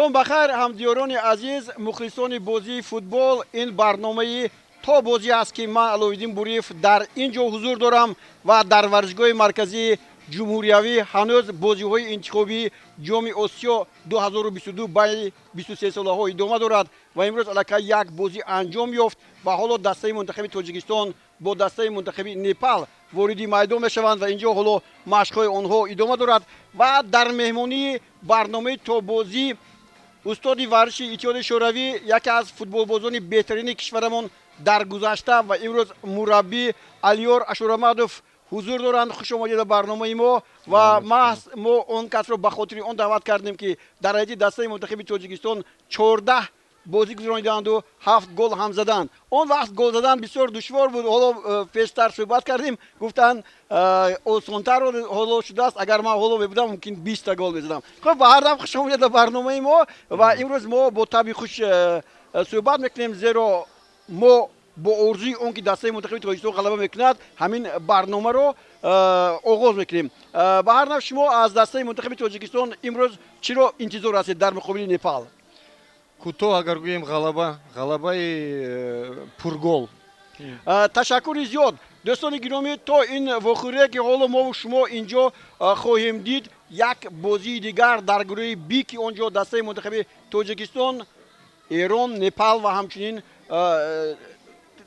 Шом бахайр, ҳамдиёрони азиз, мухлисони бозии футбол. Ин барномаи То бозӣ аст, ки ман, Аловиддин Буриев, дар ин ҷо ҳузур дорам ва дар варзишгоҳи марказии ҷумҳуриявӣ ҳанӯз бозиҳои интихобии Ҷоми Осиё 2022 байни 23 солаҳо идома дорад ва имрӯз аллакай як бозӣ анҷом ёфт ва ҳоло дастаи мунтахаби Тоҷикистон бо дастаи мунтахаби Непал вориди майдон мешаванд ва ин ҷо ҳоло машқҳои онҳо идома дорад. Ва дар меҳмонии барномаи Тобозӣ устоди варзиши Иттиҳоди Шӯравӣ, яке аз футболбозони беҳтарини кишварамон дар гузашта ва имрӯз мураббӣ Алиёр Ашурамадов ҳузур доранд. Хуш омадед ба барномаи мо. Ва маҳз мо он касро ба хотири он даъват кардем, ки дар ҳайати дастаи мунтахаби Тоҷикистон 14 бозӣ гузарониданду ҳафт гол ҳам заданд. Он вақт гол задан бисёр душвор буд. Ҳоло пештар суҳбат кардем, гуфтанд, осонтар ҳоло шудааст. Агар ман ҳоло мебудам, мумкин 20-та гол мезадам. Хуб, ба ҳар дам хуш омадед ба барномаи мо. Ва имрӯз мо бо таби хуш суҳбат мекунем, зеро мо бо орзуи он ки дастаи мунтахаби Тоҷикистон ғалаба мекунад, ҳамин барномаро оғоз мекунем. Ба ҳар нав, шумо аз дастаи мунтахаби Тоҷикистон имрӯз чиро интизор ҳастед дар муқобили Непал? Кӯтоҳ агар гӯем, ғалаба, ғалабаи пургол. Ташаккури зиёд. Дӯстони гиромӣ, то ин вохӯрие, ки ҳоло мову шумо ин ҷо хоҳем дид, як бозии дигар дар гурӯҳи Би, ки он ҷо дастаи мунтахаби Тоҷикистон, Эрон, Непал ва ҳамчунин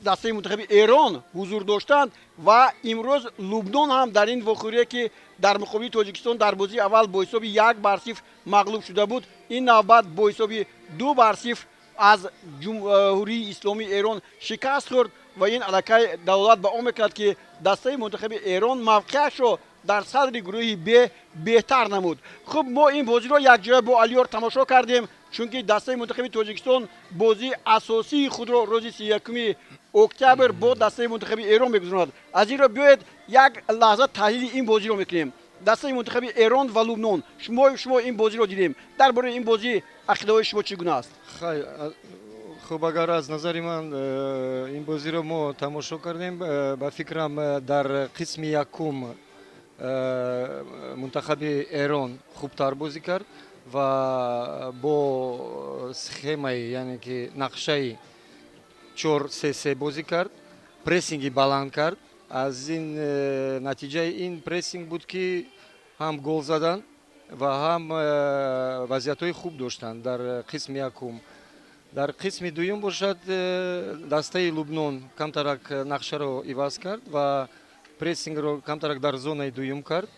дастаи мунтахаби Эрон ҳузур доштанд. Ва имрӯз Лубнон ҳам дар ин вохӯрие, ки дар муқобили Тоҷикистон дар бозии аввал бо ҳисоби 1-0 мағлуб шуда буд, ин навбат бо ҳисоби 2-0 аз Ҷумҳурии Исломии Эрон шикаст хӯрд. Ва ин аллакай далолат ба он мекунад, ки дастаи мунтахаби Эрон мавқеашро дар садри гурӯҳи Б беҳтар намуд. Хуб, мо ин бозиро якҷоя бо Алиёр тамошо кардем, чунки дастаи мунтахаби Тоҷикистон бозии асосии худро рӯзи 31-уми октябр бо дастаи мунтахаби Эрон мегузаронад. Аз ин ро биёед, як лаҳза таҳлили ин бозиро мекунем, дастаи мунтахаби Эрон ва Лубнон. Шумо ин бозиро дидем, дар бораи ин бозӣ ақидаҳои шумо чӣ гуна аст? Хуб, агар аз назари ман, ин бозиро мо тамошо кардем, ба фикрам, дар қисми якум мунтахаби Эрон хубтар бозӣ кард ва бо схемаи, яъне ки нақшаи 4-3-3 бозӣ кард, прессинги баланд кард. Аз ин натиҷаи ин прессинг буд, ки ҳам гол заданд ва ҳам вазъиятҳои хуб доштанд дар қисми якум. Дар қисми дуюм бошад, дастаи Лубнон камтарак нақшаро иваз кард ва прессингро камтарак дар зонаи дуюм кард.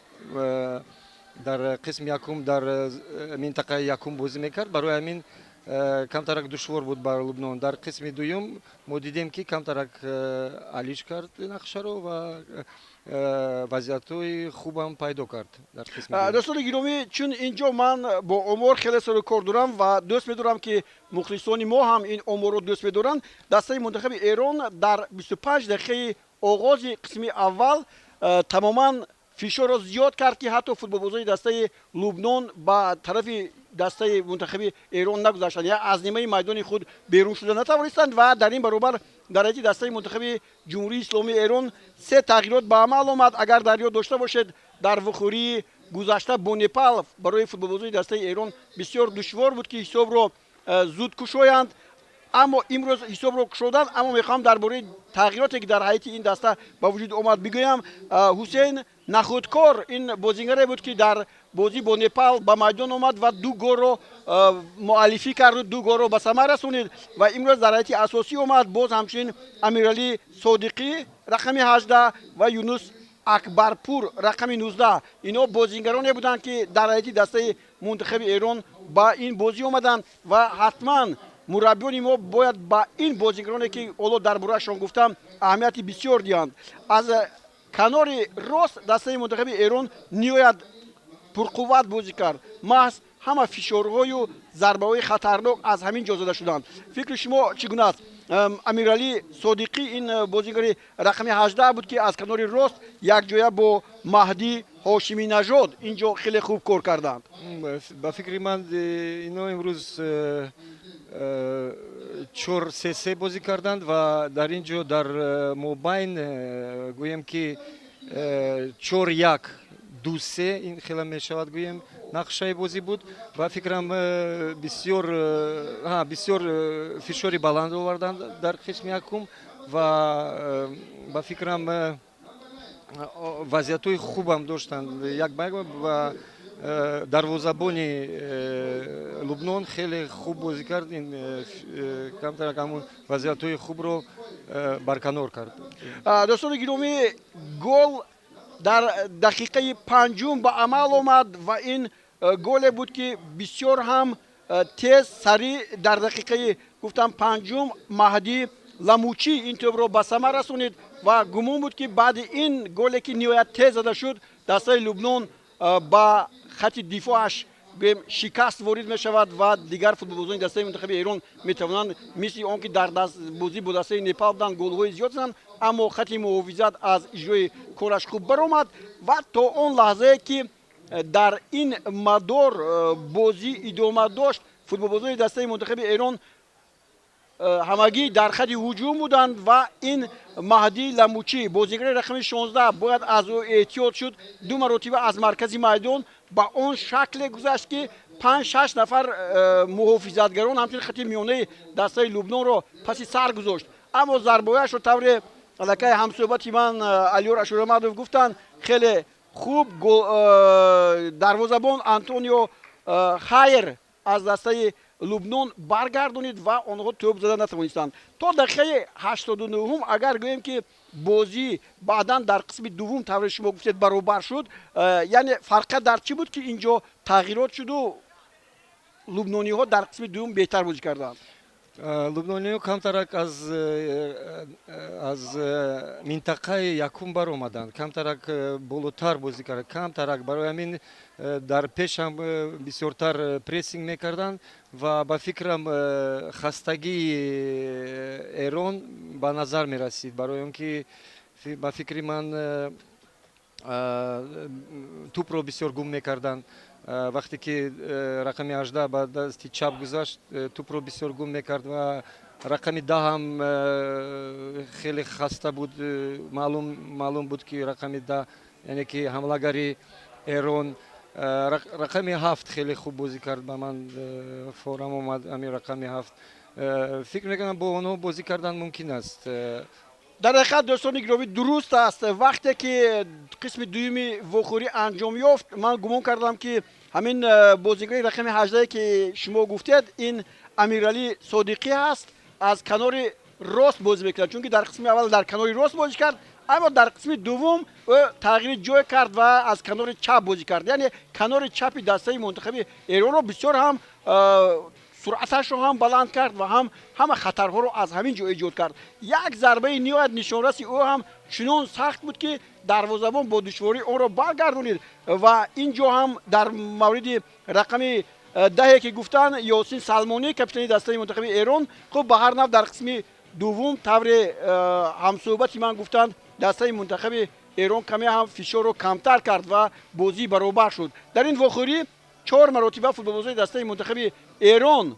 Дар қисми якум дар минтақаи якум бозӣ мекард, барои ҳамин камтарак душвор буд бар Лубнон. Дар қисми дуюм мо дидем, ки камтарак алиш кард нақшаро ва вазъиятҳои хубам пайдо кард дар қисми дуюм. Дӯстони гиромӣ, чун ин ҷо ман бо омор хеле сару кор дорам ва дӯст медорам, ки мухлисони мо ҳам ин оморро дӯст медоранд, дастаи мунтахаби Эрон дар 25 дақиқаи оғози қисми аввал тамоман фишорро зиёд кард, ки ҳатто футболбозони дастаи Лубнон ба тарафи дастаи мунтахаби Эрон нагузаштанд, я аз нимаи майдони худ берун шуда натавонистанд. Ва дар ин баробар дар ҳайати дастаи мунтахаби Ҷумҳурии Исломии Эрон се тағйирот ба амал омад. Агар дар ёд дошта бошед, дар вухӯрии гузашта бо Непал барои футболбозони дастаи Эрон бисёр душвор буд, ки ҳисобро зуд кушоянд, аммо имрӯз ҳисобро кушоданд. Аммо мехоҳам дар бораи тағйироте, ки дар ҳайати ин даста ба вуҷуд омад, бигӯям. Ҳусейн Нахудкор ин бозингаре буд, ки дар бозӣ бо Непал ба майдон омад ва ду голро муаллифӣ карду ду голро ба самар расонид ва имрӯз дар ҳайати асосӣ омад. Боз ҳамчунин Амиралӣ Содиқӣ, рақами 18, ва Юнус Акбарпур, рақами 19. Инҳо бозингароне буданд, ки дар ҳайати дастаи мунтахаби Эрон ба ин бозӣ омаданд. Ва ҳатман мураббиёни мо бояд ба ин бозингароне, ки ҳоло дар бораашон гуфтам, аҳамияти бисёр диҳанд. Аз канори рост дастаи мунтахаби Эрон ниҳоят пурқувват бозӣ кард. Маҳз ҳама фишорҳою зарбаҳои хатарнок аз ҳамин ҷо зада шуданд. Фикри шумо чӣ гуна аст? Амиралӣ Содиқӣ ин бозингари рақами 18 буд, ки аз канори рост якҷоя бо Маҳдӣ Ҳошиминажод ин ҷо хеле хуб кор карданд. Ба фикри ман, ино имрӯз 4-3-3 бозӣ карданд ва дар ин ҷо дар мобайн, гӯем ки, 4-1-2-3, ин хела мешавад, гӯем. Нақшаи бозӣ буд. Ба фикрам, бисёр бисёр фишори баланд оварданд дар қисми якум ва, ба фикрам, вазъиятҳои хубам доштанд як ба як ва дарвозабони Лубнон хеле хуб бозӣ кард. Ин камтарак ҳамун вазъиятҳои хубро барканор кард. Дӯстони гиромӣ, гол дар дақиқаи панҷум ба амал омад ва ин голе буд, ки бисёр ҳам тез, сариъ, дар дақиқаи, гуфтам, панҷум Маҳдӣ Ламучӣ ин тӯбро ба самар расонид ва гумон буд, ки баъди ин голе, ки ниҳоят тез зада шуд, дастаи Лубнон ба хати дифоаш, гӯем, шикаст ворид мешавад ва дигар футболбозони дастаи мунтахаби Эрон метавонанд, мисли он ки дар бозӣ бо дастаи Непал буданд, голҳои зиёд зананд. Аммо хати муҳофизат аз иҷрои кораш хуб баромад ва то он лаҳзае, ки дар ин мадор бозӣ идома дошт, футболбозони дастаи мунтахаби Эрон ҳамагӣ дар хати ҳуҷум буданд ва ин Маҳдӣ Ламучӣ, бозигари рақами 16, бояд аз ӯ эҳтиёт шуд. Ду маротиба аз маркази майдон ба он шакле гузашт, ки панҷ, шаш нафар муҳофизатгарон, ҳамчунин хати миёнаи дастаи Лубнонро паси сар гузошт. Аммо зарбояшро, тавре аллакай ҳамсӯҳбати ман Алиёр Ашурамадов гуфтанд, хеле хуб дарвозабон Антонио Хайр аз дастаи Лубнон баргардонид ва онҳо тӯб зада натавонистанд то дақиқаи 89-ум. Агар гӯем, ки бозӣ баъдан дар қисми дуввум, тавре шумо гуфтед, баробар шуд, яъне фарқият дар чӣ буд, ки ин ҷо тағйирот шуду лубнониҳо дар қисми дуввум беҳтар бозӣ карданд? Лубнониҳо камтарак аз минтақаи якум баромаданд, камтарак болотар бозӣ карданд камтарак. Барои ҳамин дар пешам бисёртар прессинг мекарданд ва, ба фикрам, хастагии Эрон ба назар мерасид, барои он ки, ба фикри ман, тӯпро бисёр гум мекарданд. Вақте ки рақами 18 ба дасти чап гузашт, тӯпро бисёр гум мекард ва рақами 10 ҳам хеле хаста буд. Маълум буд, ки рақами 10, яъне ки ҳамлагари Эрон. Рақами 7 хеле хуб бозӣ кард. Ба ман форам омад ҳамин рақами 7. Фикр мекунам, бо онҳо бозӣ кардан мумкин аст. Дар ҳақиқат, дӯстони гиромӣ, дуруст аст. Вақте ки қисми дуюми вохӯрӣ анҷом ёфт, ман гумон кардам, ки ҳамин бозигари рақами 18-е, ки шумо гуфтед, ин Амиралӣ Содиқӣ ҳаст, аз канори рост бозӣ мекунад, чунки дар қисми аввал дар канори рост бозӣ кард, аммо дар қисми дуввум ӯ тағйири ҷой кард ва аз канори чап бозӣ кард. Яъне канори чапи дастаи мунтахаби Эронро бисёр ҳам суръаташро ҳам баланд кард ва ҳам ҳама хатарҳоро аз ҳамин ҷо эҷод кард. Як зарбаи ниҳоят нишонраси ӯ ҳам чунон сахт буд, ки дарвозабон бо душворӣ онро баргардонид. Ва ин ҷо ҳам дар мавриди рақами 10-е, ки гуфтанд, Ёсин Салмонӣ, капитани дастаи мунтахаби Эрон. Хуб, ба ҳар нав, дар қисми дуввум, тавре ҳамсӯҳбати ман гуфтанд, дастаи мунтахаби Эрон каме ҳам фишорро камтар кард ва бозӣ баробар шуд. Дар ин вохӯрӣ чор маротиба футболбозони дастаи мунтахаби Эрон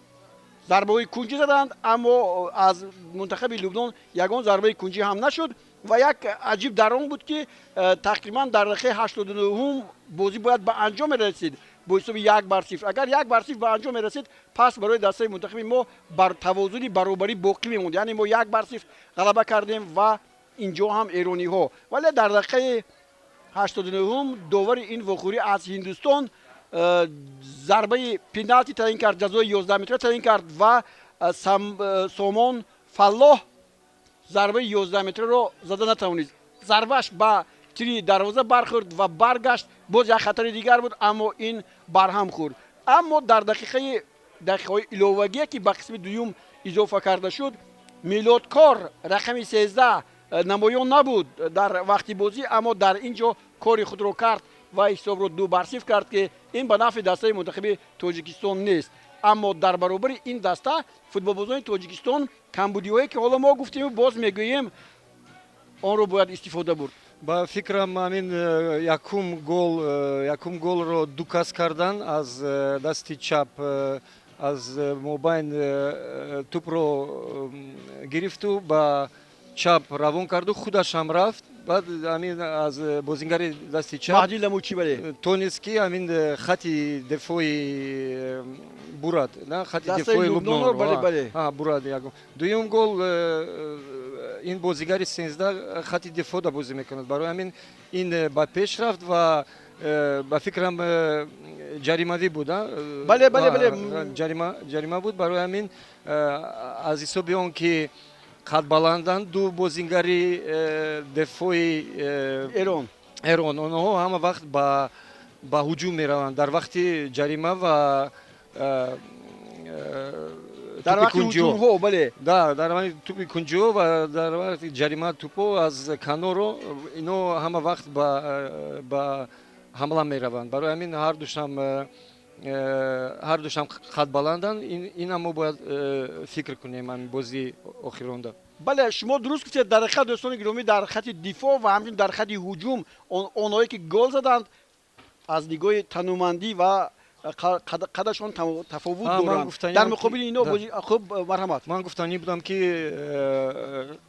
зарбаҳои кунҷӣ заданд, аммо аз мунтахаби Лубнон ягон зарбаи кунҷӣ ҳам нашуд. Ва як аҷиб дар он буд, ки тақрибан дар дақиқаи 89-ум бозӣ бояд ба анҷом мерасид бо ҳисоби 1-0. Агар 1-0 ба анҷом мерасид, пас барои дастаи мунтахаби мо бар тавозуни баробарӣ боқӣ мемонд, яъне мо 1-0 ғалаба кардем ва инҷо ҳам эрониҳо. Вале дар дақиқаи 89-ум довари ин вохӯрӣ аз Ҳиндустон зарбаи пеналти таъин кард, ҷазои 11 метра таъин кард ва Сомон Фаллоҳ зарбаи 11 метраро зада натавонист. Зарбааш ба тири дарвоза бархӯрд ва баргашт. Боз як хатари дигар буд, аммо ин барҳам хӯрд. Аммо дар дақиқаҳои иловагие, ки ба қисми дуюм изофа карда шуд, Милодкор, рақами 13, намоён набуд дар вақти бозӣ, аммо дар ин ҷо кори худро кард ва ҳисобро 2-0 кард, ки ин ба нафъи дастаи мунтахаби Тоҷикистон нест. Аммо дар баробари ин даста футболбозони Тоҷикистон камбудиҳое, ки ҳоло мо гуфтему боз мегӯем, онро бояд истифода бурд. Ба фикрам, ҳамин якум голро ду кас кардан. Аз дасти чап, аз мобайн тӯпро гирифту ба чап равон карду худаш ҳам рафт. Баъд ҳамин аз бозингари дасти чап Маҳди Ламучӣ, бале. Тонист, ки ҳамин хати дифои бурад, на хати дастаи дифои Лубнонро, Лубнонро. Бале, бале. Бурад. Ягон дуюм гол, ин бозигари 13 хати дифоъда бозӣ мекунад, барои ҳамин ин ба пеш рафт ва ба фикрам, ҷаримавӣ буд, а? Бале, бале. Ҷарима буд. Барои ҳамин аз ҳисоби он ки қадбаланданд ду бозингари дифои Эрон. Эрон, онҳо ҳама вақт ба ҳуҷум мераванд дар вақти ҷарима ва дар тӯпи вақти кунҷиҳо. ҳуҷумҳо, бале. Да, дар вақти тӯпи кунҷиҳо ва дар вақти ҷарима тӯпо аз каноро ино ҳама вақт ба ҳамла мераванд. Барои ҳамин ҳардушам қадбаланданд. Инам мо бояд фикр кунем ҳамин бозии охиронда. Бале, шумо дуруст гуфтед. Дар ҳақиқат, дӯстони гиромӣ, дар хати дифоъ ва ҳамчунин дар хати ҳуҷум онҳое ки гол заданд, аз нигоҳи танумандӣ ва қадашон тафовут ман доранд. гуфтаниам Дар ки- муқобили ино Да. бозӣ. Хуб, марҳамат. Ман гуфтанӣ будам, ки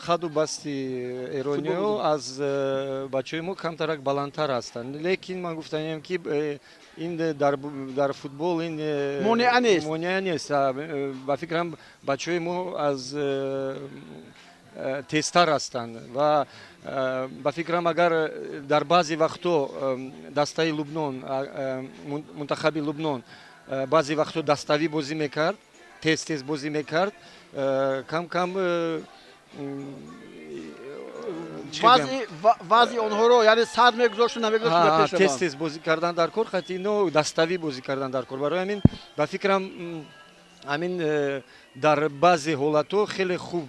қаду басти эрониҳо футбол аз бачаҳои мо камтарак баландтар ҳастанд, лекин ман гуфтаниам, ки ин дар футбол ин монеа нест. Монеа нест. Ба фикрам, бачаҳои мо аз тезтар ҳастанд ва ба фикрам, агар дар баъзе вақтҳо дастаи Лубнон, мунтахаби Лубнон баъзе вақтҳо даставӣ бозӣ мекард, тез тез бозӣ мекард, кам кам чӣ гӯям? Вазъи онҳоро, яъне, сад мегузошту намегузошт, ба пеш тез раванд. Тез бозӣ кардан дар кор, хати ино даставӣ бозӣ кардан дар кор. Барои ҳамин, ба фикрам, ҳамин дар баъзе ҳолатҳо хеле хуб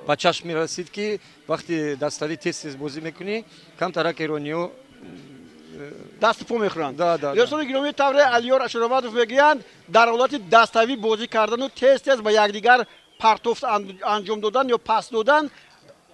ба чашм мерасид, ки вақти даставӣ тез тез бозӣ мекунӣ, камтарак эрониҳо дасту по мехӯранд. Да. Дӯстони гиромӣ, тавре Алиёр Ашуровадов мегӯянд, дар ҳолати даставӣ бозӣ кардану тез тез ба якдигар партофт анҷом додан ё пас додан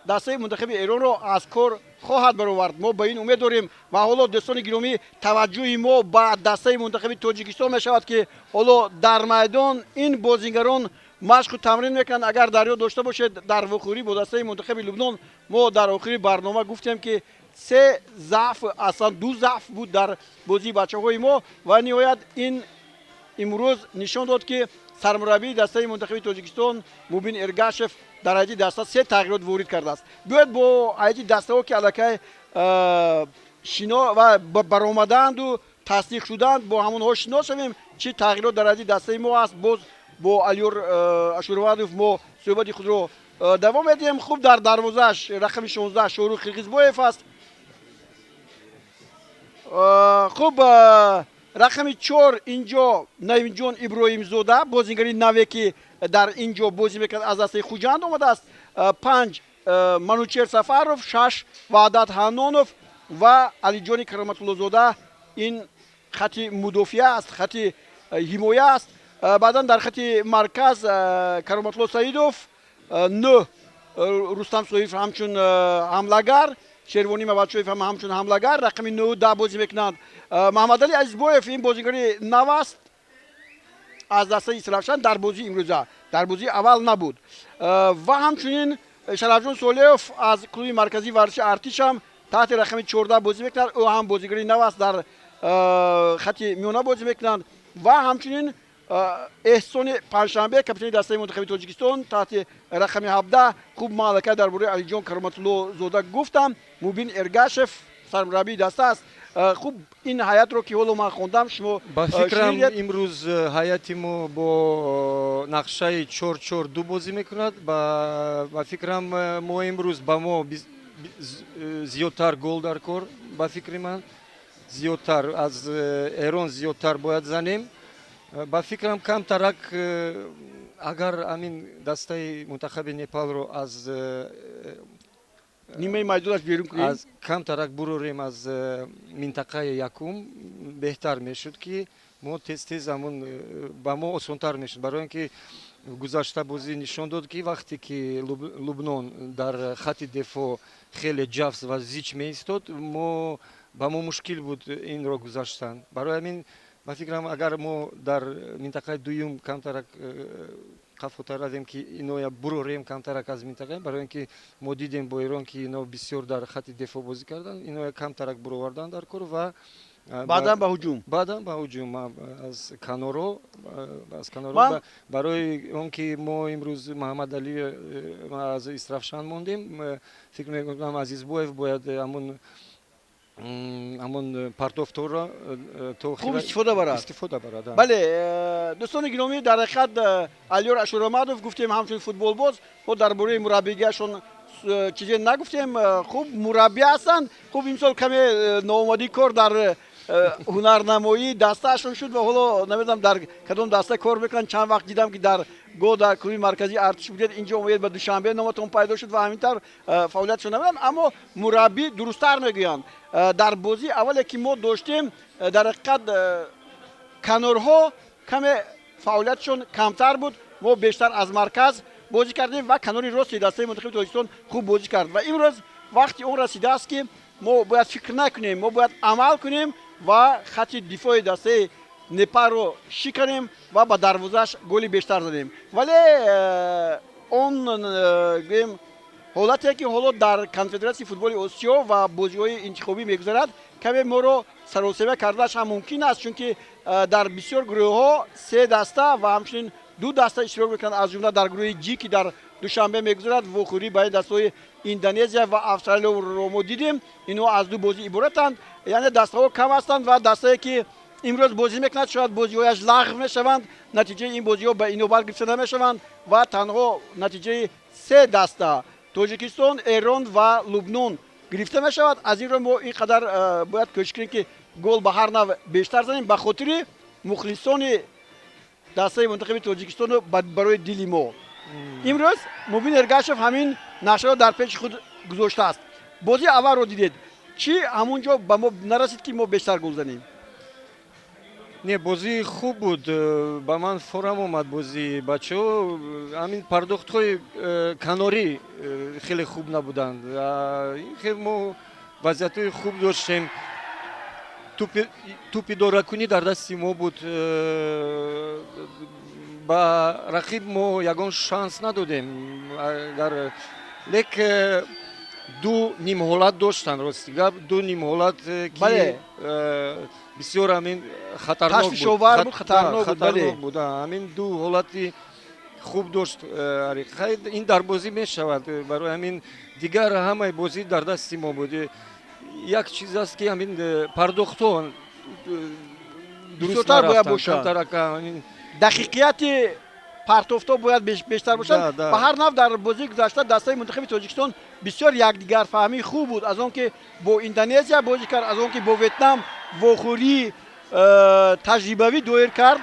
дастаи мунтахаби Эронро аз кор хоҳад баровард. Мо ба ин умед дорем. Ва ҳоло, дӯстони гиромӣ, таваҷҷӯҳи мо ба дастаи мунтахаби Тоҷикистон мешавад, ки ҳоло дар майдон ин бозингарон машқу тамрин мекунанд. Агар дар ёд дошта бошед, дар вохӯрӣ бо дастаи мунтахаби Лубнон мо дар охири барнома гуфтем, ки се заъф, аслан ду заъф буд дар бозии бачаҳои мо. Ва ниҳоят ин имрӯз нишон дод, ки сармураббии дастаи мунтахаби Тоҷикистон Мубин Эргашев дар ҳайати даста се тағйирот ворид кардааст. Биёед бо ҳайати дастаҳо, ки аллакай шино ва баромадаанду тасдиқ шуданд, бо ҳамонҳо шинос шавем, чӣ тағйирот дар ҳайати дастаи мо аст. Боз бо Алиёр Ашуровадов мо суҳбати худро давом медиҳем. Хуб, дар дарвозааш рақами 16 Шоҳрух Қирғизбоев аст. Хуб, рақами 4 инҷо Наимҷон Иброҳимзода, бозингари наве, ки дар ин ҷо бозӣ мекард, аз дастаи Хуҷанд омадааст. 5 Манучер Сафаров, 6 Ваҳдат Ҳаннонов ва Алиҷони Кароматуллозода. Ин хати мудофиа аст, хати ҳимоя аст. Баъдан дар хати марказ Кароматулло Саидов, 9 Рустам Соиф ҳамчун ҳамлагар, Шервонӣ Маватшоев ҳам ҳамчун ҳамлагар, рақами 9, 10 бозӣ мекунанд. Маҳаммадали Азизбоев, ин бозигари нав аст аз дастаи Истаравшан, дар бозии имрӯза, дар бозии аввал набуд. Ва ҳамчунин Шарафҷон Солеев аз клуби марказии варзиши Артишам таҳти рақами 14 бозӣ мекунад. Ӯ ҳам бозигари нав аст, дар хати миёна бозӣ мекунанд. Ва ҳамчунин Эҳсони Панҷшанбе, капитани дастаи мунтахаби Тоҷикистон, таҳти рақами 17. Хуб, ман аллакай дар бораи Алиҷон Кароматуллозода гуфтам. Мубин Эргашев сармураббии даста аст. Хуб, ин ҳайатро, ки ҳоло ман хондам, шумо ба фикрам, шунидед? Имрӯз ҳайати мо бо нақшаи 4-4-2 бозӣ мекунад. Ба фикрам, мо имрӯз ба мо зиёдтар гол дар кор. Ба фикри ман, зиёдтар аз Эрон зиёдтар бояд занем. Ба фикрам, камтарак агар ҳамин дастаи мунтахаби Непалро аз нимаи майдонаш берун кунем, аз камтарак бурорем аз минтақаи якум, беҳтар мешуд, ки мо тез тез ҳамун ба мо осонтар мешуд, барои он ки гузашта бозӣ нишон дод, ки вақте ки Лубнон дар хати дифоъ хеле ҷафс ва зич меистод, мо ба мо мушкил буд инро гузаштан. Барои ҳамин, ба фикрам, агар мо дар минтақаи дуюм камтарак Қафотар равем, ки иноя бурорем камтарак аз минтақа, барои ин ки мо дидем бо Эрон, ки ино бисёр дар хати дифоъ бозӣ карданд, иноя камтарак буровардан дар кор ва баъдан ба ҳуҷум. Баъдан ба ҳуҷум аз каноро, аз каноро, барои он ки мо имрӯз Маҳаммадалӣ аз Истрафшан мондем. Фикр мекунам, Азизбоев бояд ҳамон партофторо то хуб истифода барад. Истифода барад. Бале, дӯстони гиромӣ, дар ҳақиқат Алиёр Ашуромадов, гуфтем, ҳамчун футболбоз, мо дар бораи мураббигаашон чизе нагуфтем. Хуб мураббӣ ҳастанд. Хуб, имсол каме ноомадии кор дар ҳунарнамоии дастаашон шуд ва ҳоло намедонам, дар кадом даста кор мекунанд. Чанд вақт дидам, ки дар го дар клуби марказии Артиш будед, инҷо омадед, ба Душанбе номатон пайдо шуд ва ҳамин тавр фаъолиятшон намедонам, аммо мураббӣ дурусттар мегӯянд. Дар бозии аввале, ки мо доштем, дар ҳақиқат канорҳо каме фаъолиятшон камтар буд, мо бештар аз марказ бозӣ кардем ва канори рости дастаи мунтахаби Тоҷикистон хуб бозӣ кард. Ва имрӯз вақти он расидааст, ки мо бояд фикр накунем, мо бояд амал кунем ва хати дифои дастаи Непалро шиканем ва ба дарвозааш голи бештар занем. Вале он гӯем, ҳолате, ки ҳоло дар Конфедератсияи футболи Осиё ва бозиҳои интихобӣ мегузарад, каме моро саросема кардааш ҳам мумкин аст, чунки дар бисёр гурӯҳҳо се даста ва ҳамчунин ду даста иштирок мекунанд. Аз ҷумла дар гурӯҳи Ҷи, ки дар Душанбе мегузарад, вохӯрӣ байни дастаҳои Индонезия ва Австралияро мо дидем. Инҳо аз ду бозӣ иборатанд, яъне дастаҳо кам ҳастанд ва дастае, ки имрӯз бозӣ мекунад, шояд бозиҳояш лағв мешаванд, натиҷаи ин бозиҳо ба инобат гирифта намешаванд ва танҳо натиҷаи се даста, Тоҷикистон, Эрон ва Лубнон, гирифта мешавад. Аз ин рӯ мо ин қадар бояд кӯшиш кунем, ки гол ба ҳар нав бештар занем ба хотири мухлисони дастаи мунтахаби Тоҷикистону барои дили мо. Имрӯз Мубин Эргашев ҳамин нақшаро дар пеши худ гузоштааст. Бозии аввалро дидед, чӣ ҳамун ҷо ба мо нарасид, ки мо бештар гол занем? Не, бозӣ хуб буд, ба ман форам омад бозии бачаҳо. Ҳамин пардохтҳои канорӣ хеле хуб набуданд. Ин мо вазъиятҳои хуб доштем, тӯпи идоракунӣ дар дасти мо буд, ба рақиб мо ягон шанс надодем. Агар лек ду нимҳолат доштанд, рости гап, ду нимҳолат, ки бисёр ҳамин хатарнок буд, хатарнок буд. Ҳамин ду ҳолати хуб дошт. Ин дар бозӣ мешавад, барои ҳамин дигар ҳамаи бозӣ дар дасти мо буд. Як чиз аст, ки ҳамин пардохтҳо дуруст бояд бошад, дақиқияти партофтҳо бояд бештар бошад. Ба ҳар нав, дар бозии гузашта дастаи мунтахаби Тоҷикистон бисёр якдигарфаҳмии хуб буд, аз он ки бо Индонезия бозӣ кард, аз он ки бо Ветнам вохӯрии таҷрибавӣ доир кард.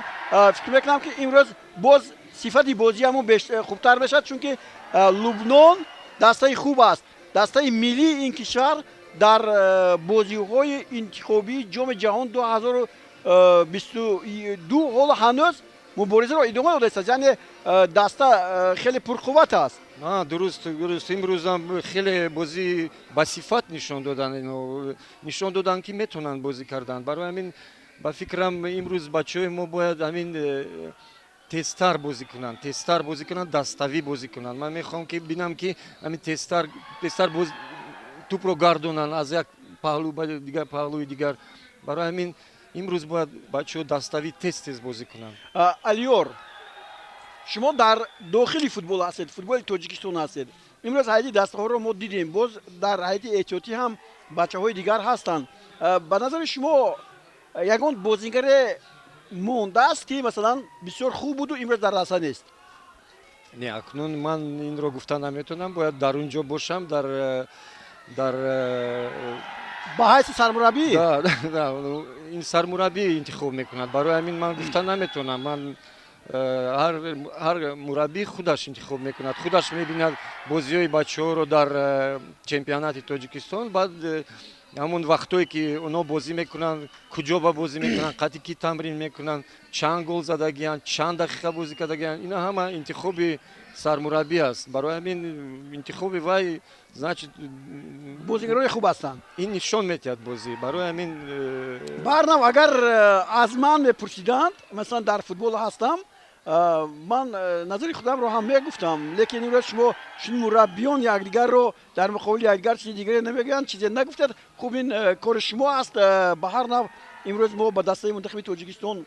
Фикр мекунам, ки имрӯз боз сифати бозиамон хубтар мешавад, чунки Лубнон дастаи хуб аст. Дастаи миллии ин кишвар дар бозиҳои интихобии Ҷоми ҷаҳон 2022 ҳоло ҳанӯз муборизаро идома додааст, яъне даста хеле пурқувват аст. Дуруст, имрӯзам хеле бозӣ ба сифат нишон доданд, нишон доданд, ки метавонанд бозӣ кардан. Барои ҳамин, ба фикрам, имрӯз бачаҳои мо бояд ҳамин тезтар бозӣ кунанд, тезтар бозӣ кунанд, даставӣ бозӣ кунанд. Ман мехоҳам, ки бинам, ки ҳамин тезтар, тезтар тӯпро гардонанд аз як паҳлӯ ба дигар паҳлӯи дигар. Барои ҳамин имрӯз бояд бачаҳо даставӣ, тез тез бозӣ кунанд. Алиёр, шумо дар дохили футбол ҳастед, футболи Тоҷикистон ҳастед. Имрӯз ҳайати дастаҳоро мо дидем, боз дар ҳайати эҳтиётӣ ҳам бачаҳои дигар ҳастанд. Ба назари шумо, ягон бозингаре мондааст, ки масалан бисёр хуб буду имрӯз дар даста нест? Не, акнун ман инро гуфта наметавонам, бояд дар он ҷо бошам, дар Ба ҳайси сармураббӣ. Ин сармураббӣ интихоб мекунад, барои ҳамин ман гуфта наметавонам. Ман ҳар мураббӣ худаш интихоб мекунад, худаш мебинад бозиҳои бачаҳоро дар чемпионати Тоҷикистон, баъд ҳамон вақтое, ки онҳо бозӣ мекунанд, куҷо ба бозӣ мекунанд, қати ки тамрин мекунанд, чанд гол задагиянд, чанд дақиқа бозӣ кардагиянд, ина ҳама интихоби сармураббӣ аст. Барои ҳамин интихоби вай, значит, бозигарони хуб ҳастанд. Ин нишон медиҳад бозӣ, барои ҳамин Барнав, агар аз ман мепурсиданд, масалан, дар футбол ҳастам. Ман назари худамро ҳам мегуфтам, лекин имрӯз шумо чун мураббиён якдигарро дар муқобили якдигар чизи дигаре намегӯянд, чизе нагуфтед. Хуб, ин кори шумо аст. Ба ҳар нав, имрӯз мо ба дастаи мунтахаби Тоҷикистон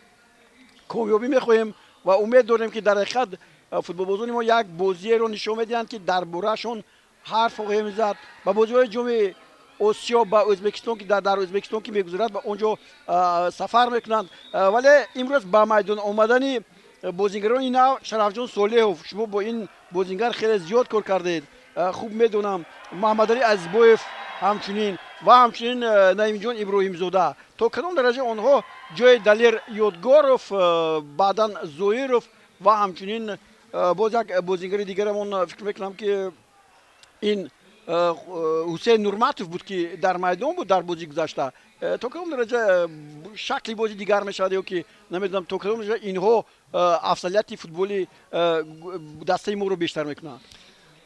комёбӣ мехоҳем ва умед дорем, ки дар ҳақиқат футболбозони мо як бозиеро нишон медиҳанд, ки дар бораашон ҳарф хоҳем зад. Ба бозиҳои Ҷоми Осиё ба Ӯзбекистон, ки дар Ӯзбекистон ки мегузарад, ба он ҷо сафар мекунанд. Вале имрӯз ба майдон омадани бозингарони нав, Шарафҷон Солеҳов, шумо бо ин бозингар хеле зиёд кор кардед, хуб медонам, Маҳмадалӣ Азизбоев ҳамчунин ва ҳамчунин Наимҷон Иброҳимзода, то кадом дараҷа онҳо ҷои Далер Ёдгоров, баъдан Зоиров ва ҳамчунин боз як бозингари дигарамон, фикр мекунам, ки ин Ҳусейн Нурматов буд, ки дар майдон буд дар бозии гузашта, то кадом дараҷа шакли бозӣ дигар мешавад ё ки намедонам, то кадом дараҷа инҳо афзалияти футболи дастаи моро бештар мекунанд?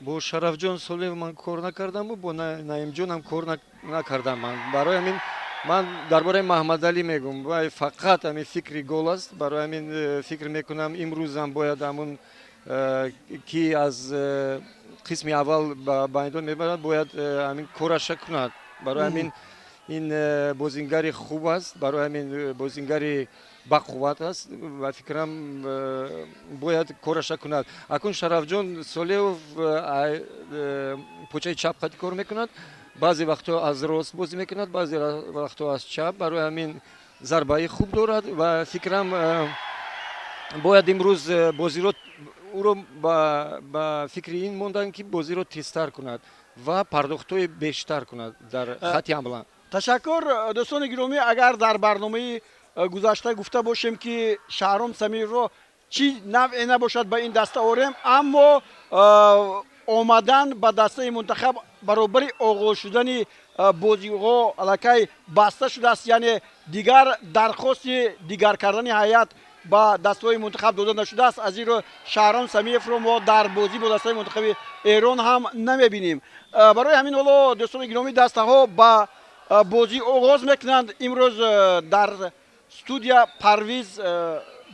Бо Шарафҷон Солеҳов ман кор накардаму бо Наимҷонам кор накардам ман. Барои ҳамин ман дар бораи Маҳмадалӣ мегӯм, вай фақат ҳамин фикри гол аст. Барои ҳамин фикр мекунам, имрӯзам бояд ҳамун ки аз қисми аввал ба майдон мебарад, бояд ҳамин кораша кунад. Барои ҳамин ин бозингари хуб аст, барои ҳамин бозингари бақувват аст ва фикрам, бояд кораша кунад. Акун Шарафҷон Солеҳов почаи чап қати кор мекунад, баъзе вақтҳо аз рост бозӣ мекунад, баъзе вақтҳо аз чап. Барои ҳамин зарбаи хуб дорад ва фикрам, бояд имрӯз бозиро ӯро ба фикри ин мондан, ки бозиро тезтар кунад ва пардохтҳои бештар кунад дар хати ҳамла. Ташаккур, дӯстони гиромӣ. Агар дар барномаи гузашта гуфта бошем, ки Шаҳром Самиевро чӣ навъе набошад ба ин даста орем, аммо омадан ба дастаи мунтахаб баробари оғоз шудани бозиҳо аллакай баста шудааст, яъне дигар дархости дигар кардани ҳайат ба дастаҳои мунтахаб дода нашудааст. Аз ин рӯ Шаҳром Самиевро мо дар бозӣ бо дастаи мунтахаби Эрон ҳам намебинем. Барои ҳамин ҳоло, дӯстони гиромӣ, дастаҳо ба бозӣ оғоз мекунанд. Имрӯз дар студия Парвиз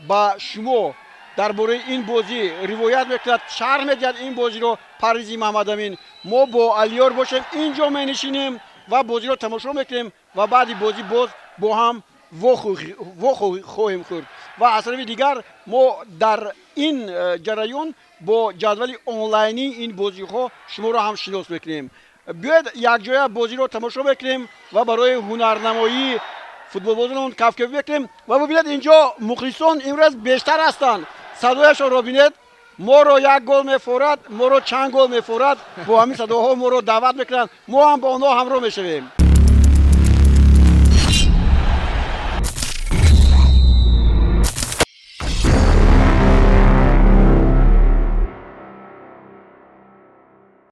ба шумо дар бораи ин бозӣ ривоят мекунад, шарҳ медиҳад ин бозиро Парвизи Маҳмадамин. Мо бо Алиёр бошем, ин ҷо менишинем ва бозиро тамошо мекунем ва баъди бозӣ боз бо ҳам во хоҳем хӯрд. Ва аз тарафи дигар мо дар ин ҷараён бо ҷадвали онлайнии ин бозиҳо шуморо ҳам шинос мекунем. Биёед, якҷоя бозиро тамошо мекунем ва барои ҳунарнамоии футболбозонамон кафкӯбӣ мекунем. Ва бибинед, инҷо мухлисон имрӯз бештар ҳастанд, садояшонро бинед. Моро як гол мефорад, моро чанд гол мефорад, бо ҳамин садоҳо моро даъват мекунанд, мо ҳам бо онҳо ҳамроҳ мешавем.